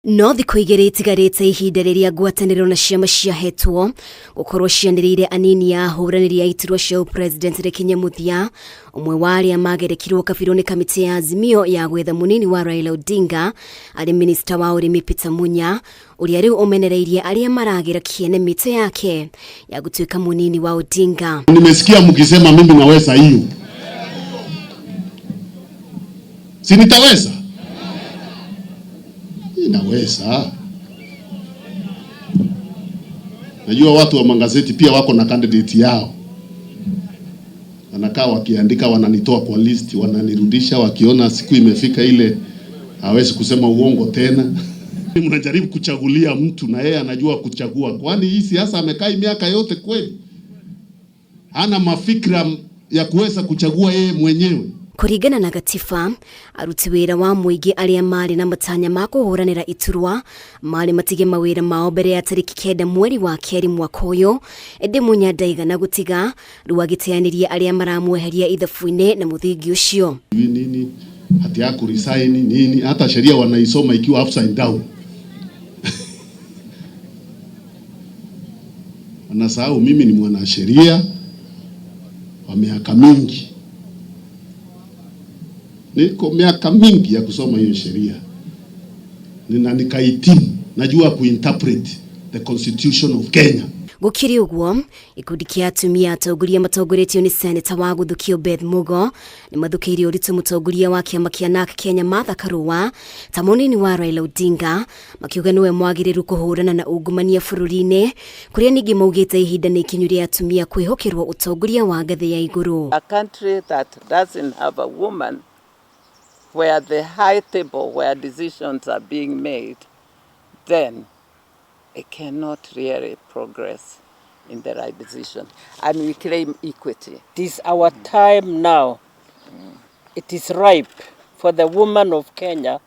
No thikũ igĩrĩ itigarĩte ihinda rĩrĩa ngwatanĩro na ciama ciahetwo gũkorwo cianĩrĩire anini a ahũranĩri a iturwa cia ũpresident rĩkinye mũthia. Ũmwe wa arĩa magerekirwo kabirũ nĩ kamĩtĩ ya Azimio ya gwetha mũnini wa Raila Odinga arĩ minista wa ũrĩmi Peter Munya, ũrĩa rĩu ũmenereirie arĩa maragĩra kĩene mĩtĩ yake ya gũtuĩka mũnini wa Odinga. Nimesikia mkisema mimi naweza hiyo. Si nitaweza? Naweza. Najua watu wa magazeti pia wako na candidate yao. Wanakaa wakiandika, wananitoa kwa list, wananirudisha wakiona siku imefika ile hawezi kusema uongo tena. Mnajaribu kuchagulia mtu na yeye anajua kuchagua. Kwani hii siasa amekaa miaka yote kweli? Hana mafikra ya kuweza kuchagua yeye mwenyewe. Kũringana na gatiba, aruti wĩra wa mũingĩ arĩa marĩ na matanya ma kũhũranĩra iturwa marĩ matige mawĩra mao mbere ya tarĩki 9 mweri wa 2 mwaka ũyũ, ĩndĩ Munya ndaigana gũtiga, rĩu agĩteanĩria arĩa maramweheria ithabu-inĩ na mũthingi ũcio. Nini hati ya kuresign nini, hata sheria wanaisoma ikiwa upside down. Wanasahau mimi ni mwanasheria wa miaka mingi. Niko miaka mingi ya kusoma hiyo sheria. Nina nikahitimu, najua kuinterpret the Constitution of Kenya. Gũkĩrĩ ũguo, gĩkundi kĩa atumia atongoria matongoretio nĩ seneta wa Gũthukio Beth Mugo nĩ mathũkĩirie ũritũ mũtongoria wa kĩama kĩa NARC Kenya Martha Karua ta mũnini wa Raila Odinga, makiuga nĩwe mwagĩrĩru kũhũrana na ungumania bũrũri-inĩ, kũrĩa ningĩ maugĩte ihinda nĩ ikinyu rĩa atumia kwĩhokerwo ũtongoria wa ngathĩ ya igũrũ. A country that doesn't have a woman where the high table where decisions are being made, then it cannot really progress in the right decision. And we claim equity. It is our time now. It is ripe for the woman of Kenya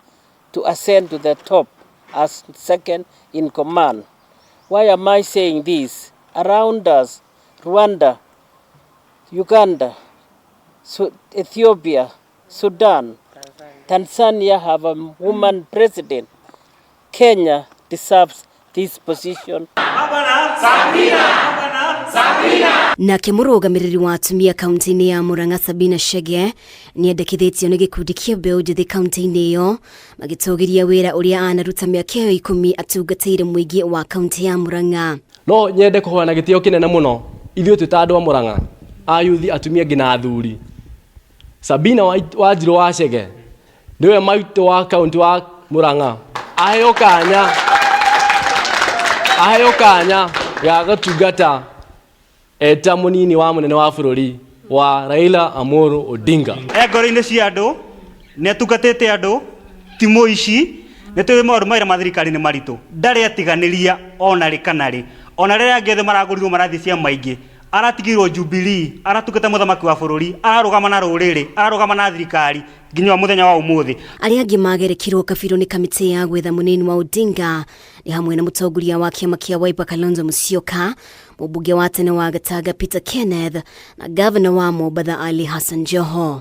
to ascend to the top as second in command. Why am I saying this? Around us, Rwanda, Uganda, Ethiopia, Sudan, Tanzania have a woman president. Kenya deserves this position. Nake mũrũgamĩrĩri wa atumia kaunti-inĩ ya Murang'a Sabina Chege nĩendekithĩtio nĩ gĩkundi kĩa mbeũ njĩthĩ kaunti-inĩ ĩyo magĩtũgĩria wĩra ũrĩa anaruta mĩaka ĩyo 10 atungatĩire mũingĩ wa kaunti ya Murang'a. No nyende kũhoya na gĩtĩo kĩnene mũno ithuĩ twĩ ta andũ a Murang'a, ayuthi, atumia nginya athuri. Sabina Wanjiru wa Chege nĩwe maitũ wa kaunti wa Murang'a, aheo kanya, aheo kanya ga gũtungata eta mũnini wa mũnene wa bũrũri wa Raila Amolo Odinga. E ngoro-inĩ cia andũ, nĩ atungatĩte andũ, ti mũici, nĩ tũĩ maũndũ mawĩra ma thirikari nĩ maritũ. Ndarĩ atiganĩria ona rĩ kana rĩ. Ona rĩrĩa angĩ othe maragũrirwo marathiĩ ciama ingĩ, aratigĩirwo Jubilee, aratungata mũthamaki wa bũrũri, ararũgama na rũrĩrĩ, ararũgama na thirikari nginya mũthenya wa ũmũthĩ. Arĩa angĩ magerekirwo kabirũ nĩ kamĩtĩ ya gwetha mũnini wa Odinga nĩ hamwe na mũtongoria wa kĩama kĩa Wiper Kalonzo Musyoka, mũmbunge wa tene wa Gatanga Peter Kenneth na gavana wa Mombatha Ali Hassan Joho.